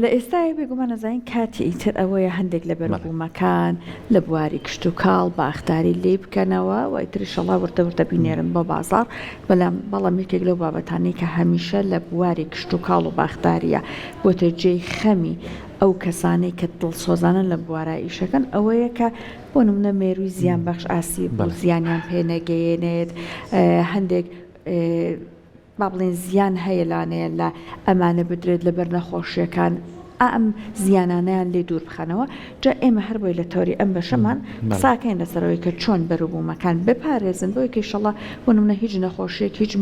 لە ئێستایا بێگومان ئەزانین کاتی ئیتر ئەوەیە هەندێک لە بەروبوومەکان لە بواری کشتوکاڵ، باخداری لێی بکەنەوە و ئیتر ئیشەڵا وردە وردە بینێرن بۆ بازاڕ، بەلام بەڵام یەکێک لەو بابەتانەی کە هەمیشە لە بواری کشتوکاڵ و باخدارییە بۆتە جێی خەمی ئەو کەسانەی کە دڵسۆزانە لەم بوارە ئیشەکەن ئەوەیە کە بۆ نمونە مێرووی زیانبەخش ئاسیب و زیانیان پێ نەگەیەنێت هەندێک با بڵێین زیان هەیە لانەیە لە ئەمانە بدرێت لەبەر نەخۆشیەکان ئا ئەم زیانانەیان لێ دوور بخەنەوە جا ئێمە هەر بۆی لە تەوەری ئەم بەشەمان قساکەین لەسەرەوەی کە چۆن بەروبوومەکان بپارێزن بۆی کە ئیشەڵا بۆ نمونە هیچ نەخۆشیەک هیچ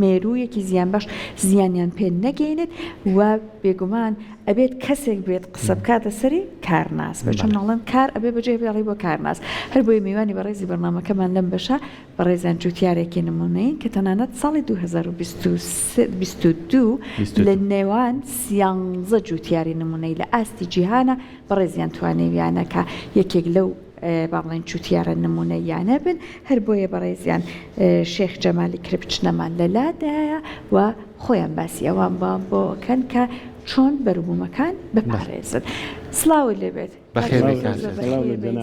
مێروویەکی زیانبەخش زیانیان پێ نەگەینێت و بێگومان ئەبێت کەسێک بێت قسە بکاتە سەری کارناس بێت چون ئەڵێم کار ئەبێ بەجێ بێڵی بۆ کارناس هەر بۆیە میوانی بەڕێزی بەرنامەکەمان لەم بەشە بەڕێزیان جوتیارێکی نمونەیین کە تەنانەت ساڵی 2022 لە نێوان سیانزە جوتیاری نمونەی لە ئاستی جیهانە بەڕێزیان توانیویانە کە یەکێک لەو با بڵێین جوتیارە نمونەییانە بن هەر بۆیە بەڕێزیان شێخ جەمالی کرپچنەمان لەلادایە و خۆیان باسی ئەوان بۆ کەن کە چۆن بەروبوومەکان بپارێزن. سڵاوت لێبێت.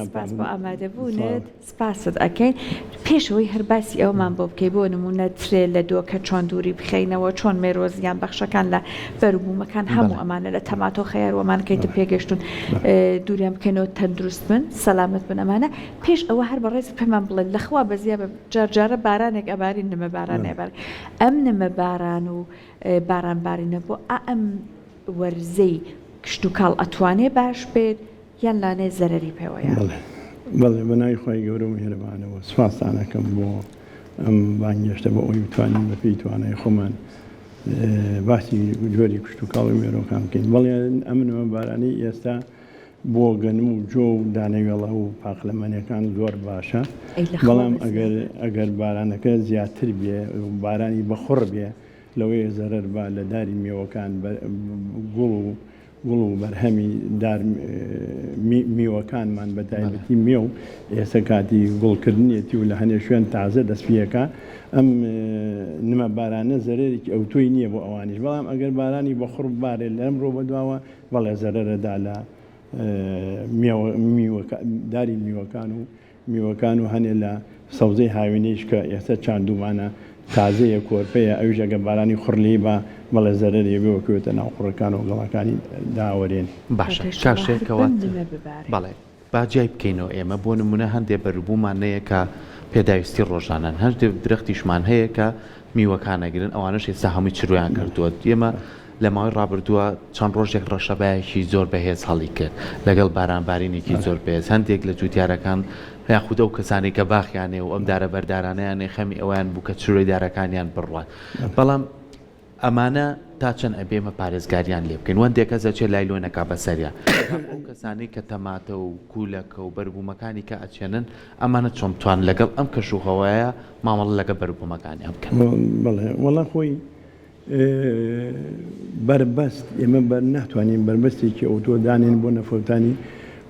سپاس بۆ ئامادەبوونت. سپاست ئەکەین. پێش ئەوەی هەر باسی ئەوەمان بۆ بکەی بۆ نموونە ترێ لە دۆکە چۆن دووری بخەینەوە چۆن مێرووە زیان بەخشەکان لە بەروبوومەکان هەموو ئەمانە لە تەماتۆ خەیار و ئەمانە کەیتە پێگەشتوون دووریان بکەینەوە تەندروست بن سەلامەت بن ئەمانە پێش ئەوە هەر بەڕێزت پێمان بڵێ لەخوا بەزیا بە جار جارە بارانێک ئەبارین نمە بارانێ ئەبارێ ئەم نمە باران و باران بارینە بۆ ئا ئەم وەرزەی کشتوکاڵ ئەتوانێ باش بێت یان لانەیە زەرەری پێوەیە؟ بەڵێ بەڵێ بە ناوی خوای گەورە و میهرەبانەوە سوپاستان ئەکەم بۆ ئەم بانگێشتە بۆ ئەوەی بتوانین بە پێی توانای خۆمان باسی جۆری کشتوکاڵ و مێرۆکان بکەین بەڵێ ئەم نمە بارانەی ئێستا بۆ گەنم و جۆ و دانەوێڵە و پاقلەمەنیەکان زۆر باشە بەڵام ئەگەر ئەگەر بارانەکە زیاتر بێ بارانی بەخوڕ بێ لەوەیە زەرەر با لە داری مێوەکان گوڵ و گوڵ و بەرهەمی دار میوەکانمان بە تایبەتی مێو ئێستا کاتی گوڵکردنیەتی و لە هەنێ شوێن تازە دەست پێکا ئەم نمە بارانە زەرەرێکی ئەوتۆی نییە بۆ ئەوانیش بەڵام ئەگەر بارانی بەخوڕ ببارێت لەمڕۆ بەدواوە بەڵێ زەرەرە دا لە داری میوەکان و میوەکان و هەنێ لە سەوزەی هاوینەیش کە ئێستا چاندوومانە تازەیە کۆرپەیە ئەویش ئەگەر بارانی خوڕ لێی با بەڵێ زەرەری ئەبێ و ئەکەوێتە ناو قوڕەکان و گەڵاکانی داوەرێن. باشە کاک شێر کەواتە بەڵێ با جیای بکەینەوە ئێمە بۆ نمونە هەندێ بەروبوومان نەیە کە پێداویستی ڕۆژانەن هەندێ درەختیشمان هەیە کە میوەکان ئەگرن ئەوانەش ئێستا هەمووی چرۆیان کردووە ئێمە لە ماوەی ڕابردووە چەند ڕۆژێک ڕەشەبایەکی زۆر بەهێز هەڵی کرد لەگەڵ بارانبارینێکی زۆر بەهێز هەندێک لە جوتیارەکان یاخود ئەو کەسانەی کە باخیان هەیە و ئەم دارە بەردارانەیان هەیە خەمی ئەوەیان بوو کە چرۆی دارەکانیان بڕوات بەڵام ئەمانە تا چەند ئەبێ ئێمە پارێزگاریان لێ بکەین وەندێک کەس ئەچێ لایلۆنەکا بەسەریا ئەو کەسانەی کە تەماتە و کوولەکە و بەربوومەکانی کە ئەچێنن ئەمانە چۆن بتوانن لەگەڵ ئەم کەش و هەوایە مامەڵە لەگەڵ بەروبوومەکانیان بکەن؟ بەڵێ وەڵا خۆی بەربەست ئێمە بەر ناتوانین بەربەستێکی ئەوتۆ دانێین بۆ نەفەوتانی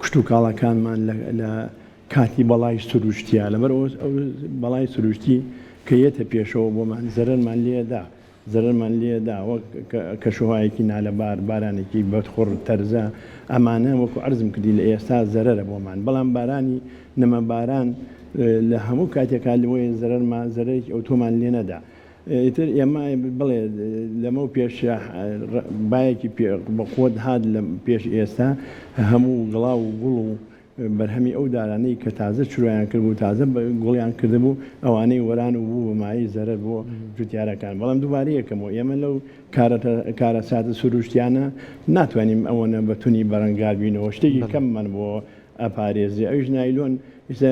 کشتوکاڵەکانمان لە کاتی بەڵای سروشتیا لەبەر ئەو بەڵای سروشتی کە یەتە پێشەوە بۆمان زەرەرمان لێدا زەرەرمان لێدا وەک کەشوهوایەکی نالەبار بارانێکی بەدخوڕ تەرزە ئەمانە وەکو عەرزم کردی لە ئێستا زەرەرە بۆمان بەڵام بارانی نمە باران لە هەموو کاتێکا لەوەیە زەرەرمان زەرەرێکی ئەوتۆمان لێ نەدا ئیتر ئێمە بڵێ لەمەو پێش بایەکی بەقوەت هات لە پێش ئێستا هەموو گڵاو و گوڵ و بەرهەمی ئەو دارانەی کە تازە چرۆیان کردبوو تازە گوڵیان کردبوو ئەوانەی وەران و بوو بە مایەی زەرەر بۆ جوتیارەکان بەڵام دووبارە یەکەمەوە ئێمە لەو کارەساتە سروشتیانە ناتوانین ئەوەنە بە تونی بەرەنگار بینەوە شتێکی کەممان بۆ ئەپارێزێ ئەویش نایلۆن ئیستا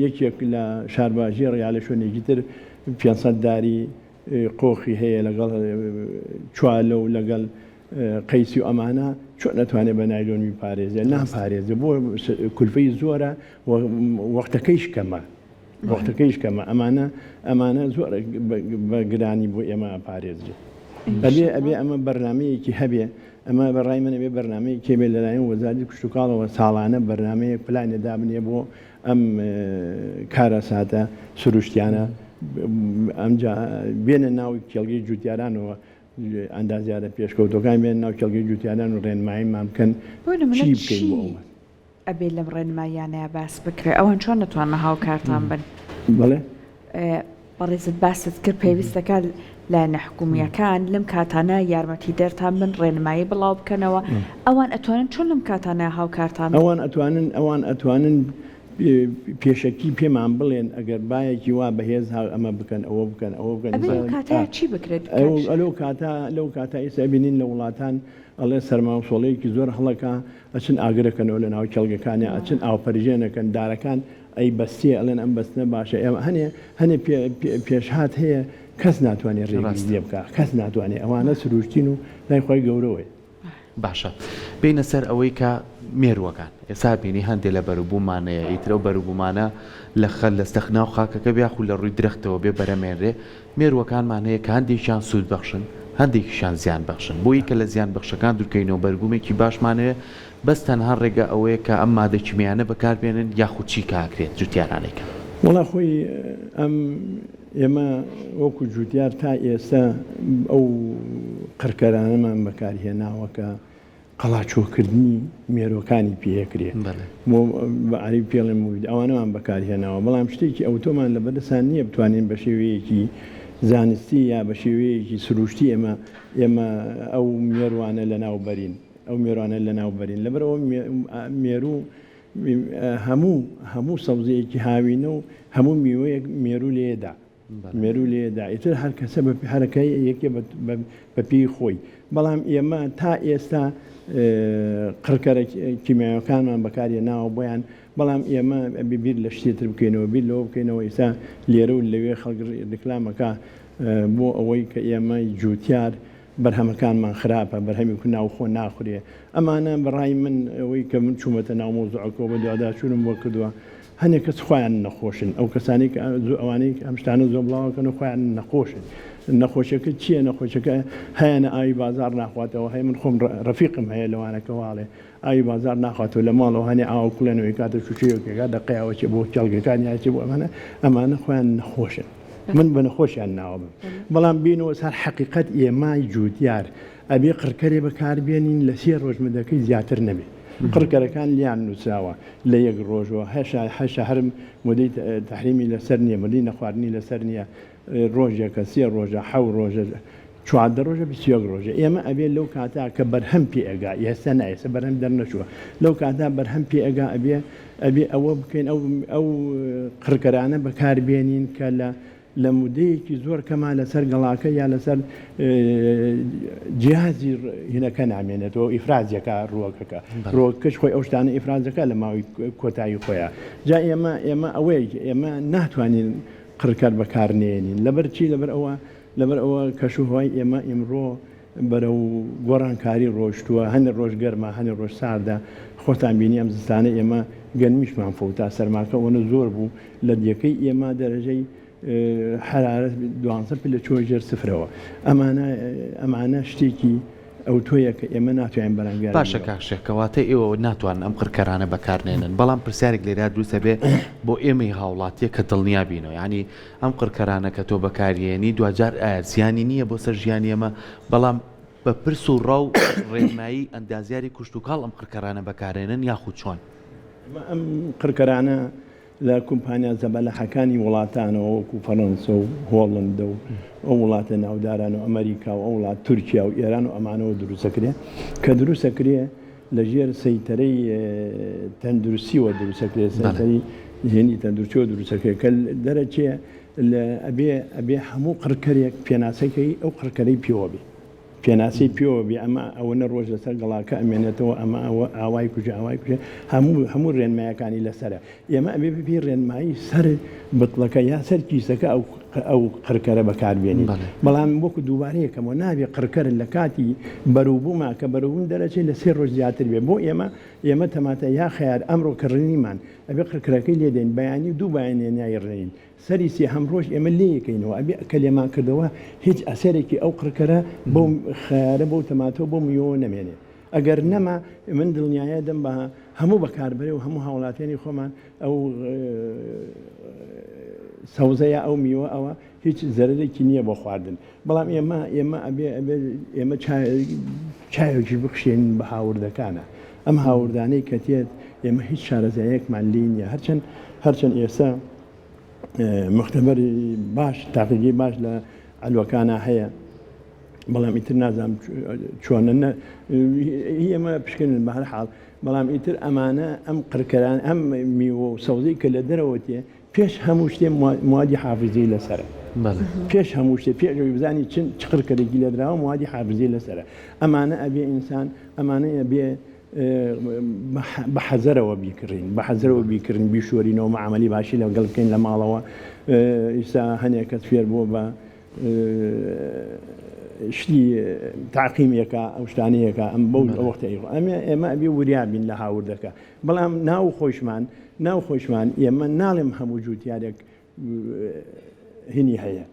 یەکێک لە شارباژێڕ یا لە شوێنێکی تر 500 داری قۆخی هەیە لەگەڵ چوالە و لەگەڵ قەیسی و ئەمانە چۆن ئەتوانێت بە نایلۆن بیپارێزێ ناپارێزێ بۆ کولفەی زۆرە وەختەکەیش کەمە وەختەکەیش کەمە ئەمانە ئەمانە زۆر بە گرانی بۆ ئێمە ئەپارێزرێ ئەبێ ئەبێ ئەمە بەرنمەیەکی هەبێ ئەمە بە ڕای من ئەبێ بەرنمەیەکی بێ لەلایەن وەزارەتی کشتوکاڵەوە ساڵانە بەرنمەیەک پلانێ دابنێ بۆ ئەم کارەساتە سروشتیانە ئەمجا بێنە ناو کێڵگەی جوتیارانەوە. ئەندازیارە پێشکەوتوەکان بێن ناو کێڵگەی جوتیاران و ڕێنماییمان بکەن بۆ نمونە چی بکەین چی بۆ ئەو ئەبێ لەم ڕێنماییانەیا باس بکرێ؟ ئەوان چۆن ئەتوانن هاوکارتان بن؟ بەڵێ. بەڕێزت باست کرد پێویستەکە لایەنە حکومییەکان لەم کاتانە یارمەتیدەرتان بن، ڕێنمایی بڵاو بکەنەوە، ئەوان ئەتوانن چۆن لەم کاتانە هاوکارتان بن؟ ئەوان ئەتوانن ئەوان ئەتوانن پێشەکی پێمان بڵێن ئەگەر بایەکی وا بەهێز هات ئەمە بکەن ئەوە بکەن ئەوە بکەن ئەبێ لەو کاتەیا چی بکرێت کاک شێخ؟ لەو کاتە لەو کاتە ئیستا ئەبینین لە وڵاتان ئەڵێ سەرما و سۆڵەیەکی زۆر هەڵەکا ئەچن ئاگرەکەنەوە لە ناو کێڵگەکانیا ئەچن ئاوپەرژێنەکەن دارەکان ئەی بەستێ ئەڵێن ئەم بەستنە باشە ئێمە هەنێ هەنێ پێشهات هەیە کەس ناتوانێ ڕێگری لێ بکا کەس ناتوانێ ئەوانە سروشتین و لای خوای گەورەوەیە. باشە بێینە سەر ئەوەی کە مێرووەکان ئێستا بینی هەندێ لە بەروبوومان هەیە ئیتر ئەو بەروبوومانە لە خە لە سەخ ناو خاکەکە بێ یاخود لە ڕووی درەختەوە بێ بەرەمێنرێ مێرووەکانمان هەیە کە هەندێکیان سوود بەخشن هەندێکیشیان زیان بەخشن بۆیی کە لە زیان بەخشەکان دوورکەینەوە بەربوومێکی باشمان هەیە بەس تەنها ڕێگە ئەوەیە کە ئەم مادە کیمیایانە بەکار بێنن یاخود چی کە ئەکرێت جوتیاران ئەیکەن. وەڵا خۆی ئەم ئێمە وەکو جوتیار تا ئێستا ئەو قڕکەرانەمان بەکارهێناوە کە قەڵاچۆکردنی مێرۆکانی پێکرێ بۆ بە عەرەبی پێڵێن مبید ئەوانەمان بەکارهێناوە بەڵام شتێکی ئەوتۆمان لە بەردەستان نییە بتوانین بە شێوەیەکی زانستی یا بە شێوەیەکی سروشتی ئێمە ئێمە ئەو مێروانە لەناو بەرین ئەو مێروانە لەناو بەرین لەبەرئەوە مێروو هەموو هەموو سەوزەیەکی هاوینە و هەموو میوەیەک مێروو لێدا مێروو لێدا ئیتر هەر کەسە بە هەرەکە یەکێ بە پێی خۆی بەڵام ئێمە تا ئێستا قڕکەرە کیمیاوەکانمان بەکارهێناوە بۆیان بەڵام ئێمە ئەبێ بیر لە شتێ تر بکەینەوە بیر لەوە بکەینەوە ئێستا لێرە و لەوێ خەڵک ڕیکلامەکە بۆ ئەوەی کە ئێمەی جوتیار بەرهەمەکانمان خراپە، بەرهەمی ناوخۆ ناخورێ، ئەمانە بە ڕای من ئەوەی کە من چوومەتە ناو مەوزوعەکەوە بەدواداچوونم بۆ کردووە، هەنێک کەس خۆیان نەخۆشن، ئەو کەسانەی کە ئەوانەی کە ئەم شتانە زۆر بڵاو ئەکەنەوە خۆیان نەخۆشن. نەخۆشیەکە چییە؟ نەخۆشیەکە هەیانە ئاوی بازاڕ ناخواتەوە، هەیە من خۆم ڕەفیقم هەیە لەوانە کە وا ئەڵێ ئاوی بازاڕ ناخواتەوە لە ماڵەوە هەنێ ئاوە کوڵێنەوە ئەیکاتە شووشەیەک ئەیکاتە قەیاوە چێ بۆ کێڵگەکان یا چێ بۆ ئەمانە ئەمانە خۆیان نەخۆشن. من بە نەخۆشیان ناوەبم بەڵام بینەوە سەر حەقیقەت ئێمای جوتیار ئەبێ قڕکەرێ بەکار بێنین لە سێ ڕۆژ مدەکەی زیاتر نەبێ قڕکەرەکان لیان نووسراوە لە یەک ڕۆژەوە هەشا هەشا هەر مدەی تەحریمی لەسەر نییە مدەی نەخواردنی لەسەر نییە ڕۆژێکە سێ ڕۆژە حەو ڕۆژە 14 ڕۆژە 21 ڕۆژە ئێمە ئەبێ لەو کاتا کە بەرهەم پێ ئەگا ئێستا نا ئێستا بەرهەم دەرنەچووە لەو کاتا بەرهەم پێ ئەگا ئەبێ ئەبێ ئەوە بکەین ئەو ئەو قڕکەرانە بەکار بێنین کە لە لە مودەیەکی زۆر کەما لەسەر گەڵاکە یا لەسەر جیازی هینەکە نامێنێتەوە ئیفرازیەکە ڕووەکەکە ڕۆکەش خۆی ئەو شتانە ئیفرازەکە لە ماوەی کۆتایی خۆیان جا ئێمە ئێمە ئەوەیە ئێمە ناتوانین قڕکەر بەکار نێنین لەبەر چی لەبەر ئەوە لەبەر ئەوە کەشوهوای ئێمە ئیمڕۆ بەرەو گۆڕانکاری ڕۆشتووە، هەنێ ڕۆژ گەرمە، هەنێ ڕۆژ ساردە، خۆتان بینی ئەم زستانە ئێمە گەنمیشمان فەوتا، سەرماکە ئەوەنە زۆر بوو لە دێکەی ئێمە دەرەجەی حەرارەت دوانزە پلە چووە ژێر سفرەوە، ئەمانە ئەمانە شتێکی ئەوتۆیە کە ئێمە ناتوانین بەرەنگاری باشە کاک شێخ کەواتە ئێوە ناتوانن ئەم قڕکەرانە بەکار نێنن، بەڵام پرسیارێک لێرە دروست ئەبێ بۆ ئێمەی هاوڵاتیە کە دڵنیا بینەوە یانی ئەم قڕکەرانە کە تۆ بەکاریێنی دواجار ئایا زیانی نییە بۆ سەر ژیانی ئێمە؟ بەڵام بە پرس و ڕا و ڕێنمایی ئەندازیاری کوشتوکاڵ ئەم قڕکەرانە بەکارێنن یاخود چۆن؟ ئەم قڕکەرانە لە کومپانیا زەبەلاحەکانی وڵاتانەوە وەکو فەرەنسە و هۆڵندە و ئەو وڵاتە ناوداران و ئەمەریکا و ئەو وڵات تورکیا و ئێران و ئەمانەوە دروستەکرێ کە دروستەکرێ لە ژێر سەیتەرەی تەندروستیەوە دروستەکرێت سەیتەری هێنی تەندروستیەوە دروستەکرێت کە دەرەچێ ئەبێ ئەبێ هەموو قڕکەرێک پێناسەکەی ئەو قڕکەرەی پێوە بێ پێناسەی پێوە بێ ئەمە ئەوەنە ڕۆژ لەسەر گەڵاکە ئەمێنێتەوە ئەمە ئەوە ئاوای کوژێ ئاوای کوژێ هەموو هەموو ڕێنمایەکانی لەسەرە ئێمە ئەبێ بەپێی ڕێنمایی سەر بتڵەکە یا سەر کیسەکە ئەو ئەو قڕکەرە بەکار بێنین بەڵام وەکو دووبارەیەکەمەوە نابێ قڕکەر لە کاتی بەروبووما کە بەروبووم دەرەچێت لە سێ ڕۆژ زیاتر بێ بۆ ئێمە ئێمە تەماتە یا خەیار ئەمڕۆ کە ڕنیمان ئەبێ قڕکەرەکەی لێ دێین بەیانی و دوو بەیانیە نایڕنین سەری سێهەم ڕۆژ ئێمە لێیەکەینەوە ئەبێ کە لێمان کردەوە هیچ ئەسەرێکی ئەو قڕکەرە بەو خەیارە بەو تەماتەوە بەو میوەوە نەمێنێ ئەگەر نەما من دڵنیایە دەم بە هەموو بەکاربەرێ و هەموو هاوڵاتیانی خۆمان ئەو. سەوزە یا ئەو میوە ئەوە هیچ زەرەرێکی نییە بۆ خواردن بەڵام ئێمە ئێمە ئەبێ ئەبێ ئێمە چاوێکی بخشێنین بە هاوردەکانە ئەم هاوردانەی کە تێت ئێمە هیچ شارەزایەکمان لێی نییە هەرچەند هەرچەند ئێستا مختبەری باش تاقیگەی باش لە عەلوەکانە هەیە بەڵام ئیتر نازانم چۆنە ئێمە پشکنن بە هەر حاڵ بەڵام ئیتر ئەمانە ئەم قرکەران ئەم میوە و سەوزەی کە لە دەرەوە تێ پێش هەموو شتێ موادی حافزەی لەسەرە پێش هەموو شتێ پێش ئەوەی بزانی چ چ قڕکەرێکی لێدراوە موادی حافزەی لەسەرە ئەمانە ئەبێ ئینسان ئەمانە ئەبێ بە حەزەرەوە بیکڕین بە حەزەرەوە بیکڕین بیشۆرینەوە معامەلی باشی لەگەڵ بکەین لە ماڵەوە ئیستا هەنێک کەس فێر بووە بە شتی تاقیمێکە ئەو شتانەیەکە ئەم بەو وەختە ئەمە ئێمە ئەبێ وریا بین لە هاوردەکە بەڵام ناو خۆشمان ناو خۆشمان ئێمە ناڵێم هەموو جووتیارێک هینی هەیە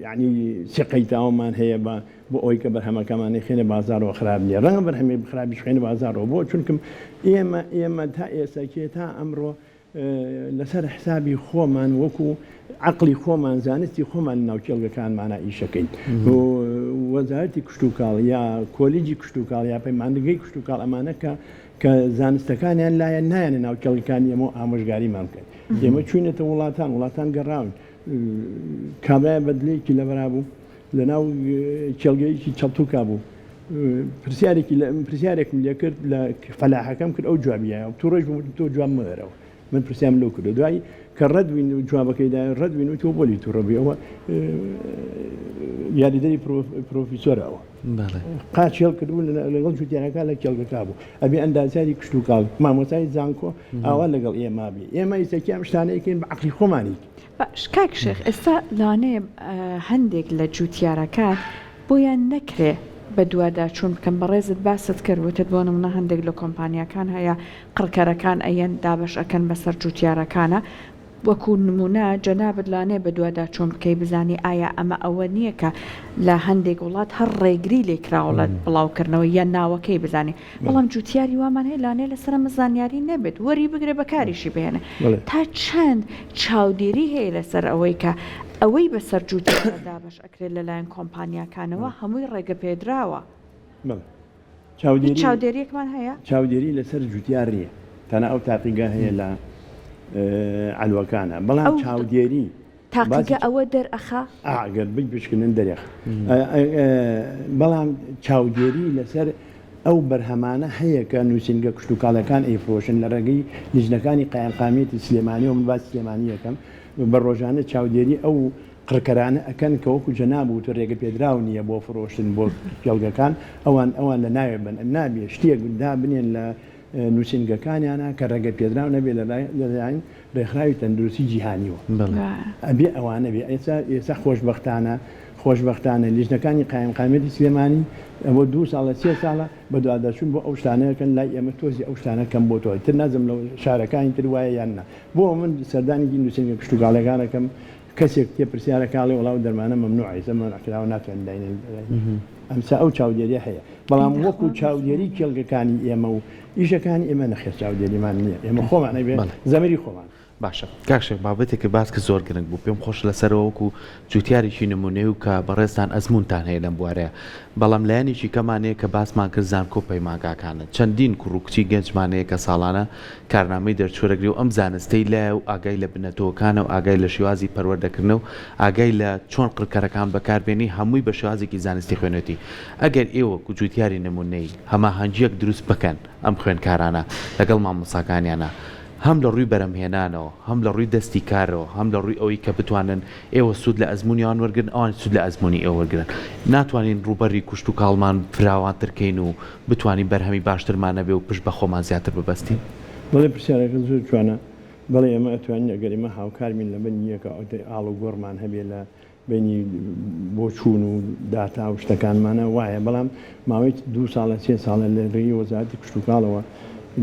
یعنی سقەی تاوەمان هەیە بە بۆ ئەوی کە بەرهەمەکەمانی خێنە بازارەوە خراپ نییە ڕەنگە بەرهەمی خراپیش خوێنە بازارەوە بۆ چونکم ئێمە ئێمە تا ئێستا کێ تا ئەمڕۆ لەسەر حسابی خۆمان وەکو عەقڵی خۆمان زانستی خۆمان لەناو کێڵگەکانمانا ئیشەکەین وەزارەتی کشتوکاڵ یا کۆلیجی کشتوکاڵ یا پەیمانگەی کشتوکاڵ ئەمانە کە کە زانستەکانیان لایە نایەنە ناو کێڵگەکانی ئێمە و ئامۆژگاریمان بکەن ئێمە چوینەتە وڵاتان وڵاتان گەڕاون کابرای بەدلەیەکی لەبەرا بوو لەناو کێڵگەیەکی چەڵتوکا بوو پرسیارێکی پرسیارێکم لێ کرد لە فەلاحەکەم کرد ئەو جوابیایە توڕەش بوو تۆ جواب مەدەرەوە من پرسیارم لەو کردو دوای کە ڕەت بووین جوابەکەی دا ڕەت بووین وتی بۆ لێی توڕە بووی ئەوە یاریدەری پرۆفیسۆرە ئەوە قاچ هێڵ کردبوو لەگەڵ جوتیارەکە لە کێڵگەکە بوو ئەبێ ئەندازیاری کشتوکاڵ مامۆستای زانکۆ ئاوا لەگەڵ ئێمە بێ ئێمە ئیسەکی ئەم شتانەیەکەین بە عەقڵی خۆمانی باش کاک شێخ ئێستا لەوانەیە هەندێک لە جوتیارەکان بۆیان نەکرێ بەدواداچوون بکەن بەڕێزت باست کرد وتت بۆ نمونە هەندێک لە کۆمپانیاکان هەیە قڕکەرەکان ئەیەن دابەش ئەکەن بەسەر جوتیارەکانا وەکو نمونە جەنابت لەوانەیە بەدواداچوون بکەی بزانی ئایا ئەمە ئەوە نییە کە لە هەندێک وڵات هەر ڕێگری لێکراوە لە بڵاوکردنەوەی یان ناوەکەی بزانی بەڵام جوتیاری وامان هەیە لەوانەیە لەسەر ئەمە زانیاری نەبێت وەری بگرێ بەکاریشی بهێنێ تا چەند چاودێری هەیە لەسەر ئەوەی کە ئەوەی بەسەر جوتیارا دابەش ئەکرێت لەلایەن کۆمپانیاکانەوە هەمووی ڕێگەپێدراوە. بەڵێ چاودێری هیچ چاودێریەکمان هەیە؟ چاودێری لەسەر جوتیار نییە تەنها ئەو تاقیگە هەیە لە عەلوەکانە بەڵام چاودێری تاقیگە ئەوە دەرئەخا؟ ئەگەر بپشکنن دەرێخ بەڵام چاودێری لەسەر ئەو بەرهەمانە هەیە کە نووسینگە کشتوکاڵەکان ئەیفرۆشن لە ڕێگەی لیژنەکانی قایمقامیەتی سلێمانی و من باسی سلێمانی یەکەم بە ڕۆژانە چاودێری ئەو قڕکەرانە ئەکەن کە وەکو جەناب وتت ڕێگە پێدراو نییە بۆ فرۆشتن بۆ کێڵگەکان ئەوان ئەوان لە ناوێ بن نابێ شتێک دابنێن لە نووسینگەکانیانە کە ڕێگە پێدراو نەبێ لەلایەن ڕێکخراوی تەندروستی جیهانیوە ئەبێ ئەوانە بێ ئێستا ئێستا خۆشبەختانە خۆشبەختانە لیژنەکانی قایمقامیەتی سلێمانی ئەوە دوو ساڵە سێ ساڵە بەدواداچوون بۆ ئەو شتانەکەن لای ئێمە تۆزی ئەو شتانە کەم بۆ تۆ تر نازم لە شارەکانی تر وایە یان نا بۆ من سەردانی نووسینگە کشتوکاڵەکانەکەم کەسێک تێ پرسیارەکە ئەڵێ وەڵا ئەو دەرمانە مەمنوعە ئێستا مەنع کراوە ناتوانین داینێین ئەمسا ئەو چاودێریە هەیە بەڵام وەکو چاودێری کێڵگەکانی ئێمە و ئیشەکانی ئێمە نەخێر چاودێریمان نییە ئێمە خۆمان ئەبێ زەمری خۆمان. باشە کاک شێخ بابەتێکت باس کرد زۆر گرنگ بوو پێم خۆشە لەسەرەوە وەکو جوتیارێکی نمونەی و کە بەڕێزتان ئەزمونتان هەیە لەم بوارەیە بەڵام لایەنێکی کەمان هەیە کە باسمان کرد زانکۆ پەیمانگاکانن چەندین کوڕ و کچی گەنجمان هەیە کە ساڵانە کارنامەی دەرچوەرەگرێ و ئەم زانستەی لایە و ئاگای لە بنەتۆکانە و ئاگای لە شێوازی پەروەردەکردنە و ئاگای لە چۆن قڕکەرەکان بەکار بێنی هەمووی بە شێوازێکی زانستی خوێنێتی ئەگەر ئێوە وەکو جوتیاری نمونەیی هەماهەنگیەک دروست بکەن ئەم خوێندکارانە لەگەڵ مامۆستاکانیانا هەم لە ڕووی بەرەمهێنانەوە هەم لە ڕووی دەستی کارەوە هەم لە ڕووی ئەوەی کە بتوانن ئێوە سوود لە ئەزموونی ئەوان وەرگرن ئەوانیش سوود لە ئەزموونی ئێوە وەرگرن ناتوانین ڕووبەری کوشتوکاڵمان فراوانتر کەین و بتوانین بەرهەمی باشترمان هەبێ و پشت بە خۆمان زیاتر ببەستین؟ بەڵێ پرسیارەکەت زۆر جوانە، بەڵێ ئێمە ئەتوانین ئەگەر ئێمە هاوکار بین لە بەینی یەکا ئاڵوگۆڕمان هەبێ لە بەینی بۆچوون و داتا و شتەکانمانە وایە بەڵام ماوەی دوو ساڵە سێ ساڵە لە ڕێی وەزارەتی کشتوکاڵەوە.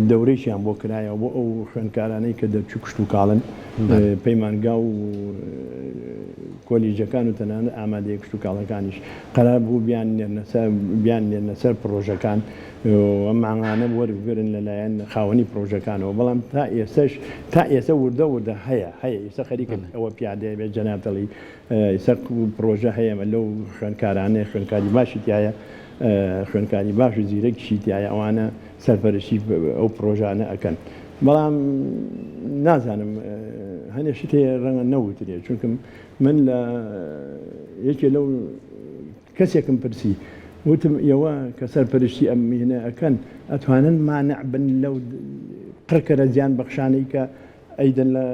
دەورەیشیان بۆ کرایەوە بۆ ئەو خوێندکارانەی کە دەرچوو کشتوکاڵن، پەیمانگا و کۆلیژەکان و تەنانەت ئامادەیە کشتوکاڵەکانیش قەرار بوو بیاننێرنە سەر بیاننێرنە سەر پڕۆژەکان و ئەم مانگانە وەربگرن لەلایەن خاوەنی پڕۆژەکانەوە، بەڵام تا ئێستەش تا ئێستە وردە وردە هەیە هەیە ئێستە خەریکە ئەوە پیادەیە بێت جەنابت ئەڵێی ئێستا پڕۆژە هەیە لەو خوێندکارانەیە خوێندکاری باشی تیایە خوێندکاری باش و زیرەکیشی تیایە ئەوانە سەرپەرشتی ئەو پڕۆژانە ئەکەن بەڵام نازانم هەنێ شت هەیە ڕەنگە نەوترێ چونکم من لە یەکێ لەو کەسێکم پرسی وتم ئێوە کە سەرپەرشتی ئەم میهنە ئەکەن ئەتوانن مانع بن لەو قڕکەرە زیان بەخشانەی کە ئەیدەن لە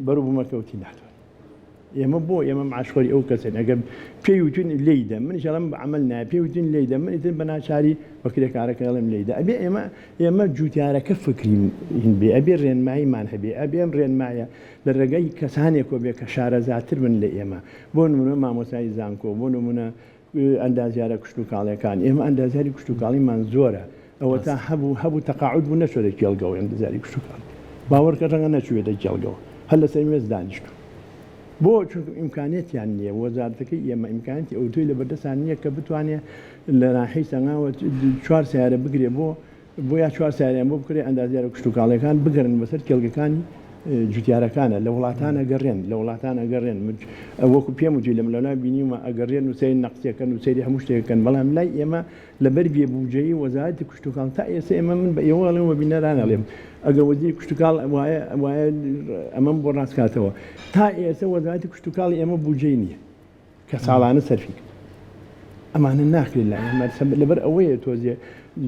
بەروبوومەکە وتی ناتوانین ئێمە بۆ ئێمە معاشخۆری ئەو کەسەین ئەگەر پێی وتوین لێی دە منیش ئەڵێم بە عەمەل نایە پێی وتوین لێی دە من ئیتر بە ناچاری بە کرێکارەکە ئەڵێم لێی دە ئەبێ ئێمە ئێمە جوتیارەکە فکری هین بێ ئەبێ ڕێنماییمان هەبێ ئەبێ ئەم ڕێنمایە لە ڕێگەی کەسانێکەوە بێ کە شارەزاتر بن لە ئێمە بۆ نمونە مامۆستای زانکۆ بۆ نمونە ئەندازیارە کشتوکاڵیەکان، ئێمە ئەندازیاری کشتوکاڵیمان زۆرە، ئەوەتا هەبوو هەبوو تەقاعود بوو نەچۆتە کێڵگەوە ئەندازیاری کشتوکاڵی باوەڕکە ڕەنگە نەچووێتە کێڵگەوە هەر لەسەر مێز دانیشتوو بۆ چونکە ئیمکانیەتیان نییە وەزارەتەکەی ئێمە ئیمکانیەتی ئەوتۆی لەبەردەستان نییە کە بتوانێ لە ناحیەی سەنگاوە چوار سەیارە بگرێ بۆ بۆ یا چوار سەیارەیان بۆ بکرێ ئەندازیارە کشتوکاڵیەکان بگەرن بەسەر کێڵگەکانی جوتیارەکانە لە وڵاتان ئەگەڕێن لە وڵاتان ئەگەڕێن من وەکو پێم وتی لەم لەلا بینیومە ئەگەڕێن و سەیری نەقسیەکەن و سەیری هەموو شتێکەکەن بەڵام لای ئێمە لەبەر بێ بوجەیی وەزارەتی کشتوکاڵ تا ئێستا ئێمە من بە ئێوە ئەڵێم و بینەران ئەڵێم ئەگەر وەزیری کشتوکاڵ وایە وایە ئەمەم بۆ ڕاست کاتەوە تا ئێستا وەزارەتی کشتوکاڵی ئێمە بوجەی نییە کە ساڵانە سەرفی کرد. ئەمانە ناکرێت لای ئێمە لەبەر ئەوەیە تۆزێ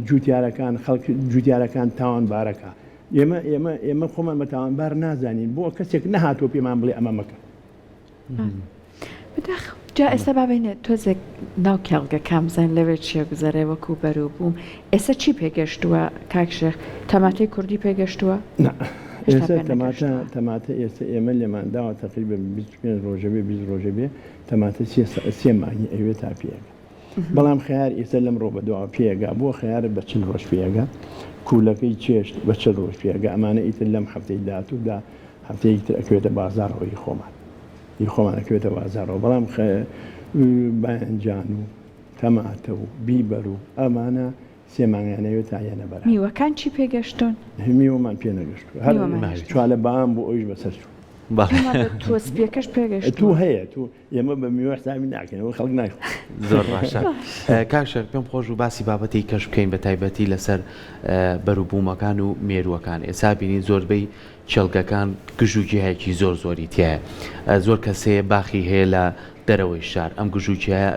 جوتیارەکان خەڵک جوتیارەکان تاوانبارەکە ئێمە ئێمە ئێمە خۆمان بە تاوانبار نازانین بۆ کەسێک نەهاتووە پێمان بڵێ ئەمە مەکە. بەداخ جا ئێستا با بێینە تۆزێک ناو کێڵگەکان بزانین لەوێ چیە گوزەرێ وەکو بەروبووم ئێستا چی پێگەشتووە کاک شێخ تەماتەی کوردی پێگەشتووە؟ نا ئێستا تەماتە تەماتە ئێستا ئێمە لێمان داوە تەقریبەن 25 ڕۆژە بێ 20 ڕۆژە بێ تەماتە سێ سێ مانگی ئەوێ تا پێگا بەڵام خەیار ئێستا لەم ڕۆ بەدواوە پێگا بۆ خەیار بە چل ڕۆژ پێگا کوولەکەی چێشت بە چل ڕۆژ پێگا ئەمانە ئیتر لەم هەفتەی داهاتوودا هەفتەیەکی تر ئەکەوێتە بازاڕەوە ئی خۆمان ئی خۆمان ئەکەوێتە بازاڕەوە بەڵام بایەنجان و تەماتە و بیبەر و ئەمانە سێ مانگیان ئەوێت تا یەنە بەرهەم. میوەکان چی پێگەشتوون؟ میوەمان پێ نەگەشتووە. هەر چوالە بام بوو ئەویش بەسەر چوو. تووە سپیەکەش پێگەشتووە؟ توو هەیە توو ئێمە بە میوە حسابی ناکەین ئەوە خەڵک نایخوا. زۆر باشە کاک شێخ پێم خۆش بوو باسی بابەتی کەش بکەین بە تایبەتی لەسەر بەروبوومەکان و مێرووەکان ئێستا بینین زۆربەی کێڵگەکان گژوگیایەکی زۆر زۆری تیایە زۆر کەس هەیە باخی هەیە لە دەرەوەی شار ئەم گژوگیایە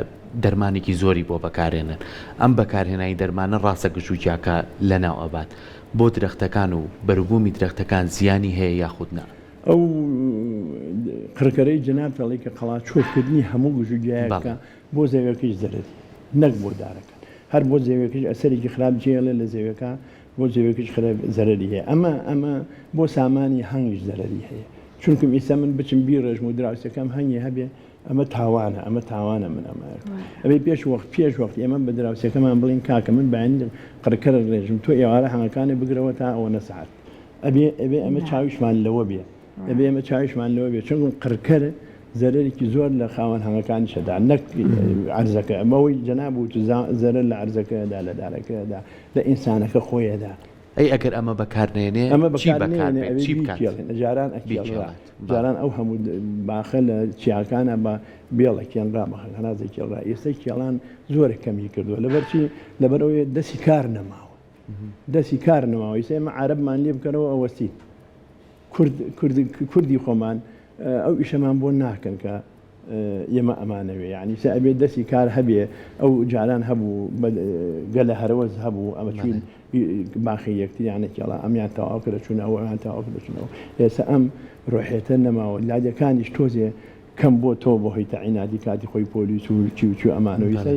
دەرمانێکی زۆری بۆ بەکارێنن ئەم بەکارهێنانی دەرمانە ڕاستە گژوگیاکە لەناو ئەبات بۆ درەختەکان و بەروبوومی درەختەکان زیانی هەیە یاخود نا؟ ئەو قڕکەرەی جەنابت ئەڵێی کە قەڵاچۆ کردنی هەموو گژوگیایەکە بۆ زەویەکەیش زەرەری نەک بۆ دارەکان هەر بۆ زەویەکەیش ئەسەرێکی خراپ جێڵێ لە زەویەکە بۆ زەویەکەیش خراپ زەرەری هەیە ئەمە ئەمە بۆ سامانی هەنگیش زەرەری هەیە چونکم ئیستا من بچم بیڕێژم و دراوسێکەم هەنگی هەبێ ئەمە تاوانە ئەمە تاوانە من ئەمە ئەبێ پێش وەخت پێش وەخت ئێمە بە دراوسێکەمان بڵین کاکە من بەیانی قڕکەرە ڕێژم تۆ ئێوارە هەنگەکانی بگرەوە تا ئەوەنە سەعات ئەبێ ئەبێ ئەمە چاویشمان لەوە بێ ئەبێ ئێمە چاویشمان لەوە بێ چونکم قڕکەر زەرەرێکی زۆر لە خاوەن هەنگەکانیش ئەدا نەک عەرزەکە ئەمەوەی جەناب وت زەرەر لە عەرزەکەدا لە دارەکەدا لە ئینسانەکە خۆیەدا. ئەی ئەگەر ئەمە بەکار نەیەنێ ئەمە چی بەکار بەکار نەیەنێ بێت ئەبێ چی بکات؟ بیکێڵێن جاران ئەکێڵرا بیکێڵێت بەڵێ. جاران ئەو هەموو باخە لە چیاکانە بە بێڵ ئەکێنرا بە خەناز ئەکێڵرا ئێستا کێڵان زۆر کەمی کردووە لەبەر چی لەبەر ئەوەی دەستی کار نەماوە دەستی کار نەماوە ئیستا ئێمە عەرەبمان لێ بکەنەوە ئەوەستین کورد کورد کوردی خۆمان ئەو ئیشەمان بۆ ناکەن کە ئێمە ئەمانەوێ یعنی سە ئەبێ دەستی کار هەبێ ئەو جاران هەبوو گەلە هەرەوەز هەبوو ئەمە چوین باخی یەکتریانە کێڵا ئەمیان تەواو کرد چوونەوە ئەویان تەواو کرد چوونەوە ئێستا ئەم ڕۆحێتە نەماوە لادێکانیش تۆزێ کەم بۆ تۆ بۆ هۆی تەعیناتی کاتی خۆی پۆلیس و چی و چی و ئەمانەوە ئێستا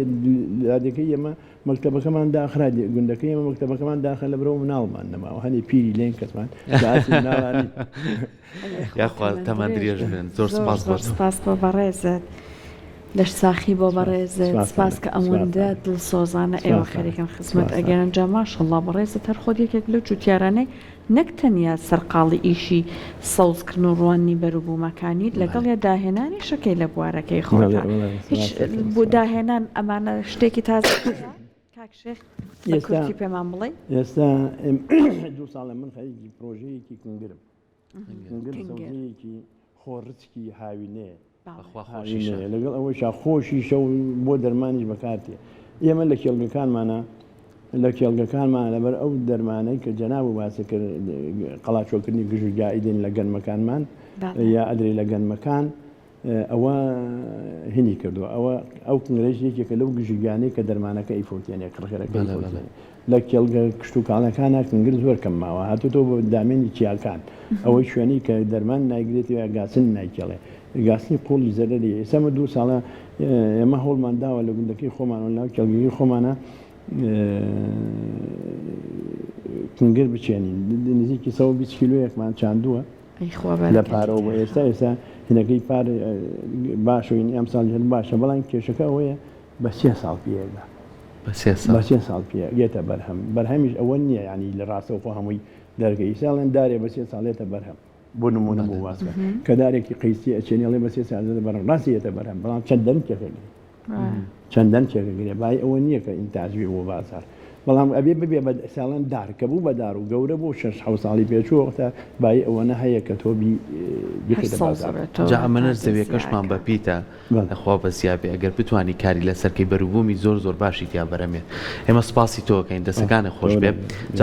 لادێکەی ئێمە مەکتەبەکەمان داخرا گوندەکەی ئێمە مەکتەبەکەمان داخرا لەبەرئەوە مناڵمان نەماوە هەنێ پیری لێن کەسمان لە ئاستی مناڵان نین. یاخوا تەمەن درێژ بن زۆر سپاس زۆر سپاس بۆ بەڕێزت. لەش ساخی بۆ بەڕێزت سپاس کە ئەوەندە دڵسۆزانە ئێوە خەریکن خزمەت ئەگەیەنن جا ماشەڵڵا بەڕێزت هەر خۆت یەکێک لەو جوتیارانەی نەک تەنیا سەرقاڵی ئیشی سەوزکردن و ڕواندنی بەروبوومەکانیت لەگەڵیا داهێنانیشەکەی لە بوارەکەی خۆتا هیچ بۆ داهێنان ئەمانە شتێکی تازە کاک شێخ بە کورتی پێمان بڵێ ئێستا دوو ساڵە من خەریکی پرۆژەیەکی کنگرم کنگر سەوزەیەکی خۆڕچکی هاوینەیە بەخوا خۆشیشە. لەگەڵ ئەوەیشا خۆشیشە و بۆ دەرمانیش بەکارتێ. ئێمە لە کێڵگەکانمانا لە کێڵگەکانمان لەبەر ئەو دەرمانەی کە جەناب و باسی کرد قەڵاچۆکردنی گژ و گیای دێن لە گەنمەکانمان یا ئەدرێ لە گەنمەکان ئەوە هینی کردووە ئەوە ئەو کنگرەش یەکێکە لەو گژوگیانەی کە دەرمانەکە ئەیفەوتێنێ قڕکەرەکە ئەیفەوتێنێ لە کێڵگە کشتوکاڵەکانا کنگر زۆر کەم ماوە هاتووتەوە بۆ دامێنی چیاکان ئەوەی شوێنەی کە دەرمان نایگرێتەوە یا گاسن نایکێڵێ گاسنی قوڵی زەرەری ئێستا ئەمە دوو ساڵە ئێمە هەوڵمان داوە لە گوندەکەی خۆمان و لەناو کێڵگەکەی خۆمانە کنگر بچێنین نزیکی 120 کیلۆیەکمان چاندووە لە پارەوە بۆ ئێستا ئێستا هینەکەی پار باشە ئەم ساڵ باشە بەڵام کێشەکە ئەوەیە بە سێ ساڵ پێیەگا. بە سێ ساڵ؟ بە سێ ساڵ پێ یەتە بەرهەم. بەرهەمیش ئەوە نییە یانی لە ڕاستەوخۆ هەمووی دەرکەی. ئیستا ئەڵێن دارێ بە سێ ساڵ یەتە بەرهەم. بۆ نموونە بۆ باس کەم. کە دارێکی قەیسی ئەچێنی ئەڵێ بە سێ ساڵ یەتە بەرهەم. ڕاستە یەتە بەرهەم بەڵام چەند دەنکێک ئەگرێ. چەند دەنکێک ئەگرێ. بای ئەوە نییە کە ئینتاج بێ بۆ بازاڕ. بەڵام ئەبێ ببێ بە ساڵان دار کە بوو بە دار و گەورە بوو شەش حەوت ساڵی پێچوو وەختە بایی ئەوەنە هەیە کە تۆ بی بیخەیتە بازاڕ. جا ئەمەنەش زەویەکەشمان بە پیتە لەخوا بەزیا بێ ئەگەر بتوانی کاری لەسەر کەی بەروبوومی زۆر زۆر باشی تیا بەرەمێت ئێمە سپاسی تۆ ئەکەین دەسەکانت خۆش بێ.